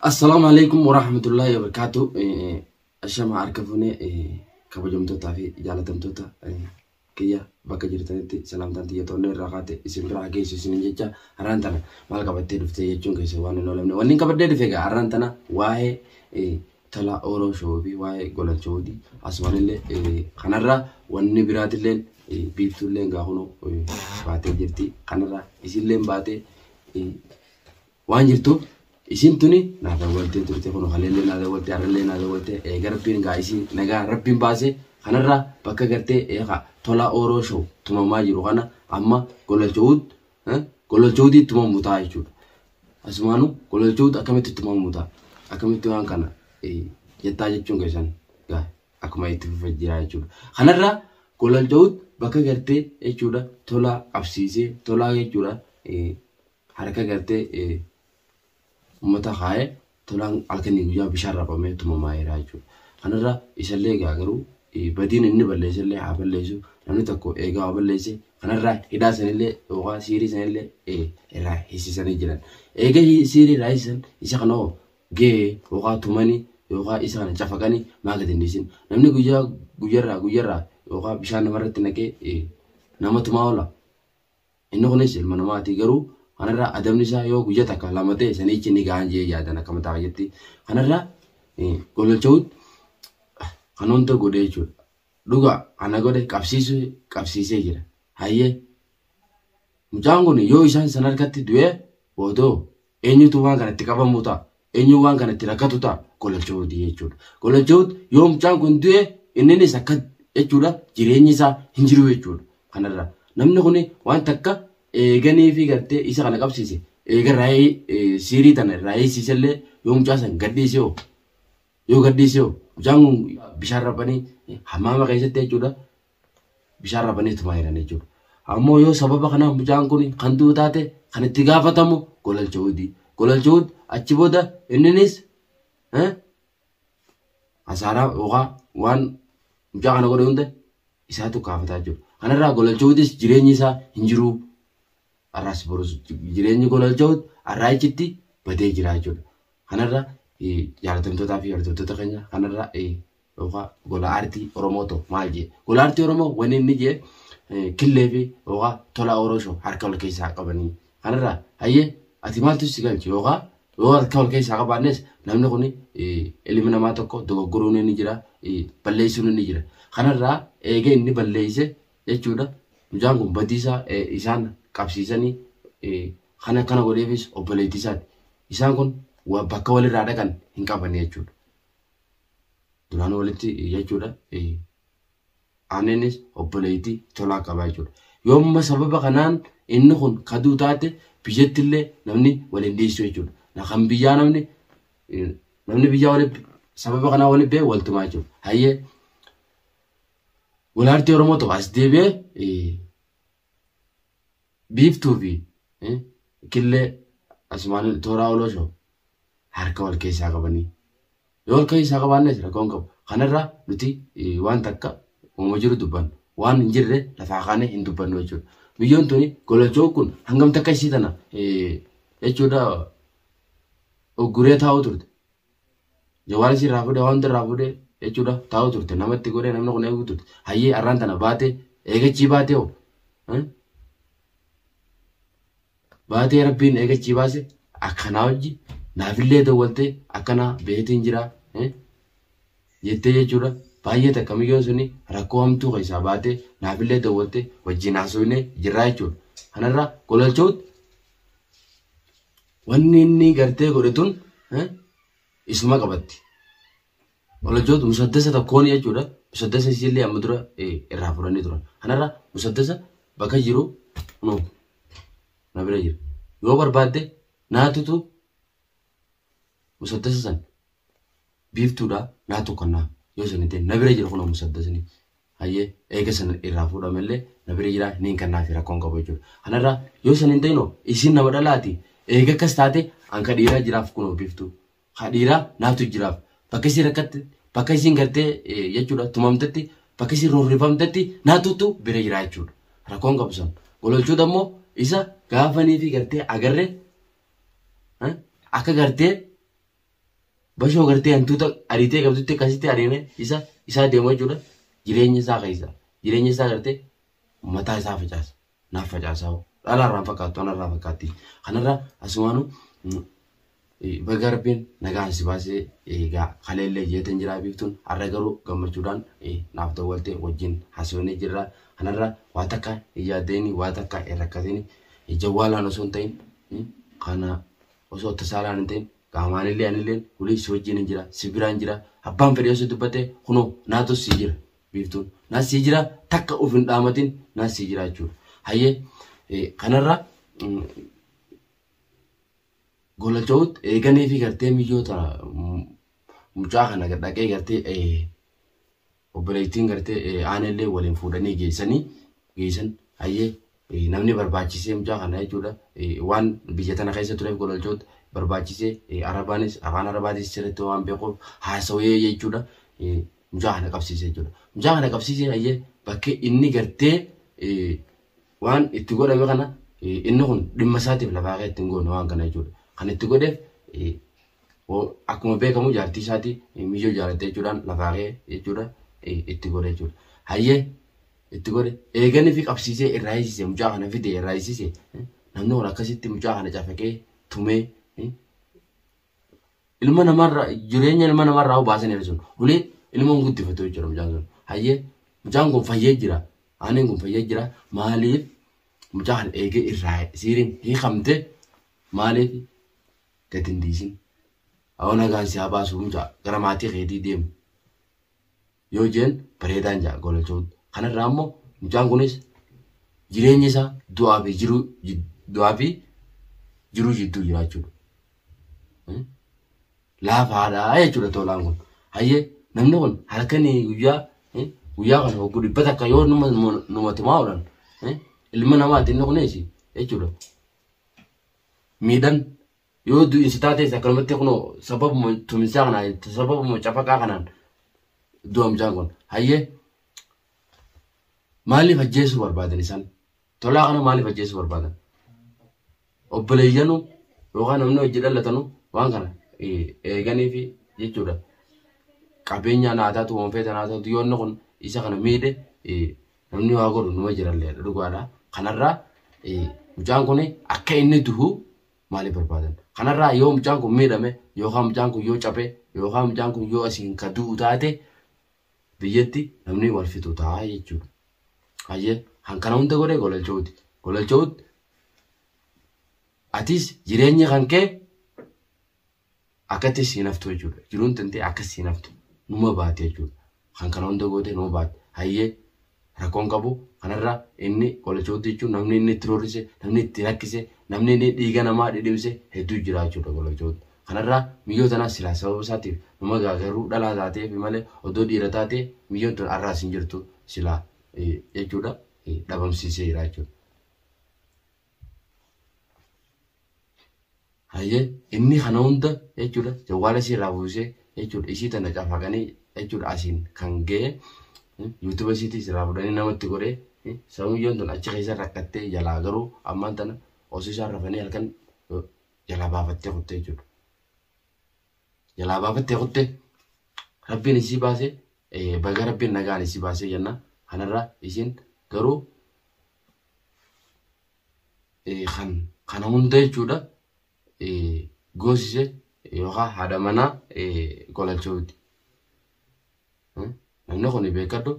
Assalaamu alaikum warahmatullahi wabarakatuh. Ashama harka fuunee, kabajamtootaa fi jaalatamtoota kiyya, bakka jirtanitti salaamtaan tiyya to'annoo irraa kaate isin biraa geessu isinin jecha, har'aan tana maal qabattee dhuftee jechuun keessa waan hin oolamne. Wanni qabadhee dhufe egaa har'aan tana waa'ee Tola Oro Show fi waa'ee Gololchawuuti. Asumaanillee kanarra wanni biraatillee Biiftuullee egaa kunoo baatee jirti. Kanarra isillee baatee waan jirtuuf, isin tuni naa dawwaltee turte, kun kaleellee naa dawwaltee, har'allee naa dawwaltee. Eega Rabbiin gaa isii nagaa Rabbiin baase, kanarra bakka gartee eega Tola Oro Show tumamaa jiru kana amma Gololchawuut Gololchawuutii tumamu ta'a jechuudha. Asumaanuu Gololchawuut akkamitti tumamu ta'a? Akkamitti waan kana jettaa jechuun keessan gaa akkuma itti fufee jira jechuudha. Kanarra Gololchawuut bakka gartee jechuudha Tolaa qabsiisee, Tolaa jechuudha harka gartee uummata kaa'ee, Tolaan halkanii guyyaa bishaan raphamee tumamaa jira jechuudha. Kanarra isallee egaa garuu badiin inni balleessellee haa balleessu, namni tokko eegaa haa balleesse, kanarraa hidhaa sanillee yookaan siirii sanillee irraa hiisisanii jiran. Eega siirii irraa hiisisan, isa kana hoo gahee yookaan tumanii yookaan isa kana cafaqanii maa gadi hin dhiisin? Namni guyyaa guyyarraa guyyarraa yookaan bishaan namarratti naqee nama tumaa oola. Inni kunis ilma namaati, garuu kanarraa adabni isaa yoo guyya takka lama ta'e sanichi ni gahan jee yaadan akka mataa kiyyatti. Kanarraa Gololchawutti kan hunda godhe jechuudha. Dhugaa kana godhe, qabsiisuu qabsiisee jira. Hayyee, mucaan kun yoo isaan san harkatti du'ee boodoo eenyutu waan kana itti qabamuu ta'a? Eenyu waan kana itti rakkatu ta'a? Gololchawuuti jechuudha. Gololchawuutti yoo mucaan kun du'e, inninis akka jechuudha jireenyi isaa hin jiru jechuudha. Kanarra namni kun waan takka eeganii fi gartee isa kana qabsiise, eega raayii siirii tana irraa hiisisellee, yoo mucaa san gadhiise hoo, yoo gadhiise hoo, mucaan kun bishaan raphanii hamaama keessatti jechuudha bishaan raphanii tumaa jiran jechuudha. Ammoo yoo sababa kanaaf mucaan kun kan du'u taate, kan itti gaafatamu Gololchawuuti. Gololchawuut achi booda inninis hasaaraa yookaan waan mucaa kana godhe hunda isaatu kaafataa jiru. Kanarraa Gololchawuutis jireenyi isaa hin jiru. Har'as borus jireenyi Gololchawuut har'aa ichitti badee jira jechuudha. Kanarra jaalatamtootaa fi hordoftoota keenya, kanarra yookaan gola aartii Oromoo ta'u maal jee? Gola aartii Oromoo wanni inni jee, killee fi yookaan Tola Oro Show harka wal keessaa qabanii. Kanarra hayyee, ati maaltu si galche? Yookaan yoo harka wal keessaa qabaannes, namni kun ilmi namaa tokko dogoggoruun inni jira, balleessuun inni jira. Kanarraa eega inni balleesse jechuudha, mucaan kun badiisaa isaan qabsiisanii kana kana godheefis obboleettii isaati. Isaan kun bakka walirraa dhaqan hin qaban jechuudha. Duraan walitti jechuudha. Aaneenis obboleettii Tolaa qabaa jechuudha. Yoomma sababa kanaan inni kun kaduu taate, biyyatti illee namni waliin dhiisu jechuudha. Kan biyyaa namni biyyaa walitti sababa kanaa walitti ba'e waltumaa jechuudha. Hayyee, walaartii Oromoo tokko as deebi'ee Biiftuu fi killee asumaan Tooraa Oloshoo harka wal keessaa qabanii. Yoo wal keessaa qabaannes rakkoo hin qabu. Kanarraa nuti waan takka uuma jiru dubbannu. Waan hin jirre lafaa kaanee hin dubbannu jechuudha. Biyyoon tuni Gololchoo kun hangam takka isii tana jechuudha ugguree taa'uu turte. Jawaar isii irraa fuudhee, waan hunda irraa fuudhee jechuudha taa'uu turte. Namatti godhee namni kun eeguu turte. Hayyee, har'aan tana baatee, eegachii baatee hoo? Baatee Rabbiin eegachii baase, akkanaa hojii naafillee dawwaltee akkanaa beetiin jira jettee jechuudha. Baay'ee takka miyyoon suni rakkoo hamtuu keessaa baatee naafillee dawwaltee wajjin haasofnee jirraa jechuudha. Kanarraa Gololchawutti wanni inni gartee godhe tun isuma qabatti. Gololchawutti musaddasa tokkoon jechuudha. Musaddasa isiillee amma dura irraa fudhanii turan. Kanarra musaddasa bakka jiru no na bira jira. Yoo barbaadde naatutu musaddasa san Biiftuudha naatu kannaa yoo san hin ta'in na bira jira kunoo musaddasni. Hayyee, eega san irraa fuudhamellee na bira jira, niin kannaafi, rakkoon qabu jechuudha. Kanarraa yoo san hin ta'inoo isin nama dhalaati, eega akkas taate an ka dhiiraa jiraaf, kunoo Biiftuu. Ka dhiiraa naatu jiraaf. Bakka isin rakkatte, bakka isin gartee jechuudha tumamtetti, bakka isin roorrifamtetti naatutu bira jira jechuudha. Rakkoon qabu san. Gololchuudha immoo isa gaafanii fi gartee agarre akka gartee Bashoo gartee hantuuta ariitee qabdutti akkasitti ariine isa isaa deemu jechuudha. Jireenya isaa keessa jireenya isaa gartee mataa isaa facaasa. Naaf facaasaa hoo. Dhala irraan fakkaattu ana irraa fakkaatti. Kanarra asumaanuu baga rabbiin nagaan si baasee egaa kaleellee jeetan jiraa biiftuun har'a garuu gammachuudhaan naaf dawwaltee wajjin haasofnee jirra. Kanarra waa takka hin yaaddeeni waa takka hin rakkatini jawwaalaan osoo hin ta'in kana osoo tasaalaan hin ta'in qaamaanillee anilleen hulii si wajjin hin jira si biraan jira abbaan fedhee osoo dubbate kunoo naatu si jira biiftuun naas si jira takka of hin dhaamatin naas si jira jechuudha. Hayyee kanarra gololcha'uut eeganii fi gartee miyyoota mucaa kana dhaqee gartee obboleettiin gartee aanellee waliin fuudhanii geessanii geessan hayyee namni barbaachisee mucaa kana jechuudha waan biyya tana keessa tureef gololcha'uut barbaachisee arabaanis afaan arabaatis sirriitti waan beekuuf haasawee jechuudha mucaa kana qabsiisee jechuudha. Mucaa kana qabsiisee hayyee bakkee inni gartee waan itti godhame kana inni kun dhimma isaatiif lafaa kee ittiin goone waan kana jechuudha. Kan itti godheef akkuma beekamu jaartii isaatii miyyoo jaalattee jechuudhaan lafaa kee jechuudha itti godhe jechuudha. Hayyee itti godhe eeganii fi qabsiisee irraa hiisise mucaa kana fide irraa hiisise namni kun akkasitti mucaa kana cafaqee tumee ilma namarraa jireenya ilma namarraa baasan sun ulee ilma guddifatu jechuudha mucaan sun. Hayyee mucaan kun fayyee jira. Aaneen kun fayyee jira. Maaliif mucaa kana eegee irraa siiriin hiikamte maaliif gadi hin dhiisin? Awwa nagaan si haa baasu mucaa gara maatii keetii deemu. Yoo jeen bareedaan jaa gololchuu. Kanarraa immoo mucaan kunis jireenya isaa du'aa fi jiruu du'aa fi jiruu jidduu jira jechuudha. Laafaadha jechuudha tolaan kun. Hayyee namni kun halkanii guyyaa guyyaa kana hogguu 100 yoo numa tumaa oolan ilma namaati inni kunis jechuudha. Miidhan yoo du'insi taates akkanumatti kunoo sababuma tuminsaa kanaan sababuma cafaqaa kanaan du'a mucaan kun. Hayyee maaliif ajjeesuu barbaadan isaan? Tolaa kana maaliif ajjeesuu barbaadan? Obboleeyyanuu yookaan namni hojii dhalatanu waan kana eeganii fi jechuudha. Qabeenya naa taatu waan feeta naa taatu yoo inni kun isa kana miidhe namni waa godhu numa jirallee dhugaadha. Kanarraa mucaan kun akka inni du'u maaliif barbaadan? Kanarraa yoo mucaan kun miidhame yookaan mucaan kun yoo cabe yookaan mucaan kun yoo asiin ka du'u taate biyyatti namni wal fixu ta'a jechuudha. Hayyee kan kana hunda godhe gololcha'uuti. Gololcha'uuti atis jireenya kan kee akkatti siin haftu jechuudha. Jiruun tantee akka siin haftu numa baate jechuudha. Kan kana hunda goote numa baate. Hayyee rakkoon qabu kanarraa inni gololcha'uuti jechuun namni inni itti roorrise, namni itti rakkise, namni inni dhiiga namaa dhidhimse hedduu jira jechuudha gololcha'uuti. Kanarraa miyyoo tanaas silaa sababa isaatiif numa gaagaruu dhalaa taateef malee odoo dhiira taatee miyyoon tun har'aas hin jirtu silaa jechuudha dhabamsiisee jira jechuudha. Hayyee inni kana hunda jechuudha jawwaala isii irraa buusee jechuudha isii tana cafaqanii jechuudha asiin kan ga'e yuutuuba isiitis irraa fudhanii namatti godhee sababiyyoon tun achi keessa rakkattee jalaa garuu ammaan tana osoo isaan rafanii halkan jalaa baafattee kuttee jechuudha. Jalaa baafattee kuttee rabbiin isii baasee baga rabbiin nagaan isii baasee jenna kanarraa isiin garuu kan kana hunda jechuudha goosise yookaan haadha manaa gololcha'uuti. Namni kun beekadhu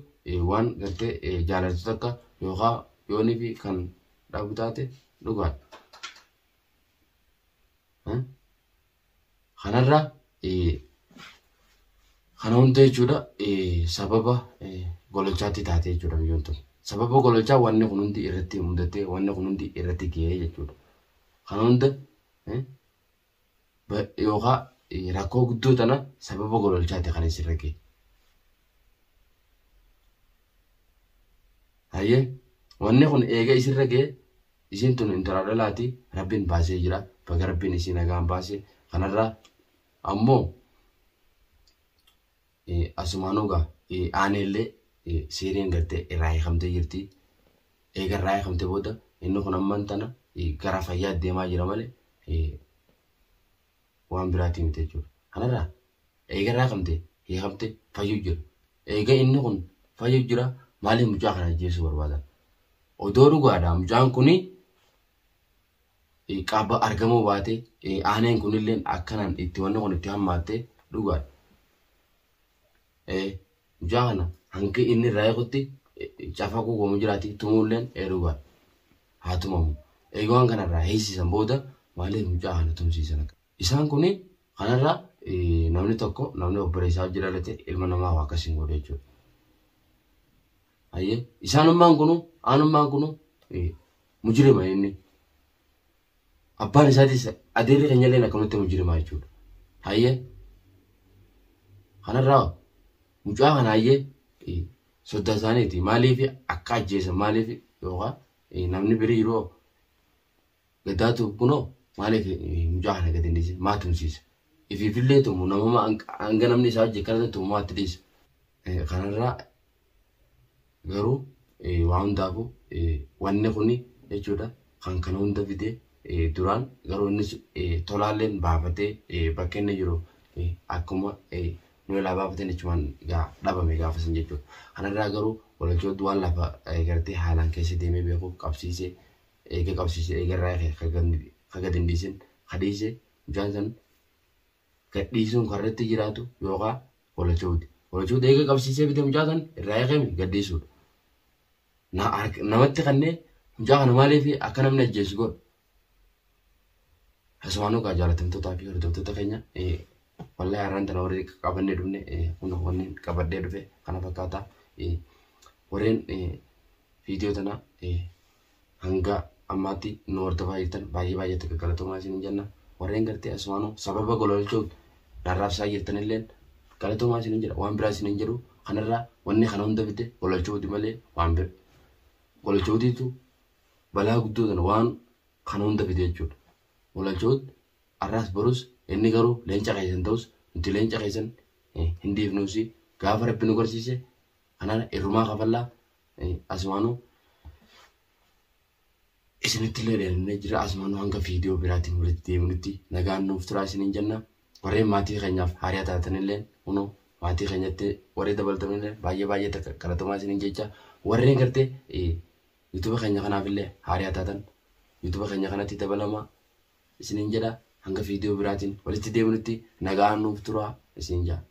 waan gartee jaalatu takka yookaan yoonii fi kan dhabu taate dhugaadha. Kanarraa kana hunda jechuudha sababa gololchaatti taate jechuudha biyyoon tun. Sababa gololchaa wanni kun hundi irratti mudatee wanni kun hundi irratti ga'ee jechuudha. Kana hunda yookaan rakkoo guddoo tana sababa gololchaatti kan isirra ga'e. Hayyee wanni kun eega isirra ga'e isiin tun intala dhalaati rabbiin baasee jira baga rabbiin isii nagaan baase kanarraa ammoo asumaanuu gaa aaneellee seeriin gartee irraa hiikamtee jirti. Eega irraa hiikamtee booda inni kun ammaan tana gara fayyaa deemaa jira malee waan biraatii miti jechuudha. Kanarraa Eega irraa hiikamte hiikamte fayyuu jira. Eega inni kun fayyuu jira maaliif mucaa kana ajjeesuu barbaadan? Odoo dhugaadha mucaan kuni qaba argamuu baate aaneen kunillee akkanaan itti wanni kun itti hammaatte dhugaadha. Mucaa kana hanga inni irraa eegutti cafaquu goomu jiraati tumuulleen dhugaadha. Haa tumamu. Eega waan kanarraa heessisan booda maaliif mucaa kana tumsiisan? Isaan kuni kanarraa namni tokko namni obboleessaa hojii dhalate ilma namaa waa akkasiin godhu jechuudha. Hayyee isaanummaan kunu aanummaan kunu mujrima inni. Abbaan isaatis adeerri keenyallee akkamatti mujrima jechuudha. Hayyee kanarraa mucaa kana hayyee soddaa isaaniiti maaliif akka ajjeesan maaliif yookaan namni birii yeroo gaddaatu kunoo maaliif mucaa kana gadi hin dhiisin maa tumsiisa. Ifiifillee tumu namuma hanga namni isaa hojii kanatti tumu maatti dhiisa. Kanarraa garuu waa hundaafuu wanni kuni jechuudha kan kana hunda fide duraan garuu innis tolaalleen baafatee bakka inni jiru akkuma nu ilaa baafateen jechuun dhabame gaafa san jechuudha. Kanarraa garuu walachootti waan lafa gartee haalaan keessa deemee beekuuf qabsiisee eega qabsiisee eega irraa ka gadi hin dhiisin ka dhiise mucaan san gadhiisuun karratti jiraatu yookaan walachooti. Walachooti eega qabsiisee bite mucaa san irraa eegame gadhiisuudha. Namatti kannee mucaa kana maaliif akka namni ajjeesu godha. Asumaanuu kaa jaalatamtootaa fi hordoftoota keenya wallahi har'aan tana warri qabannee dhufne kun wanni qabadhee dhufe kana fakkaata. Warreen viidiyoo tana hanga ammaatti nu hordofaa jirtan baay'ee baay'ee takka galatoomaa isin jenna. Warreen gartee asumaanuu sababa gololchuu dharraabsaa jirtanillee galatoomaa isin jedha waan biraa isin jedhu kanarraa wanni kana hunda fide gololchuuti malee waan bira. Gololchuutiitu balaa guddoo tana waan kana hunda fide jechuudha. Gololchuut har'aas borus inni garuu leenca keessan ta'us nuti leenca keessan hin dhiifnuusi gaafa rabbi nu garsiise kanaan irrumaa kafallaa asumaanuu isinitti illee dheerannee jira asumaanuu hanga viidiyoo biraatiin walitti deemnutti nagaan nuuf turaa isiniin jenna. Warreen maatii keenyaaf haaraa taatanillee kunoo maatii keenyatti warreen dabaltanillee baay'ee baay'ee takka galatoomaa isiniin jecha warreen gartee yuutuuba keenya kanaafillee haaraa taatan yuutuuba keenya kanatti dabalamaa isiniin jedha hanga viidiyoo biraatiin walitti deemnutti nagaan nuuf turaa isiniin jedha.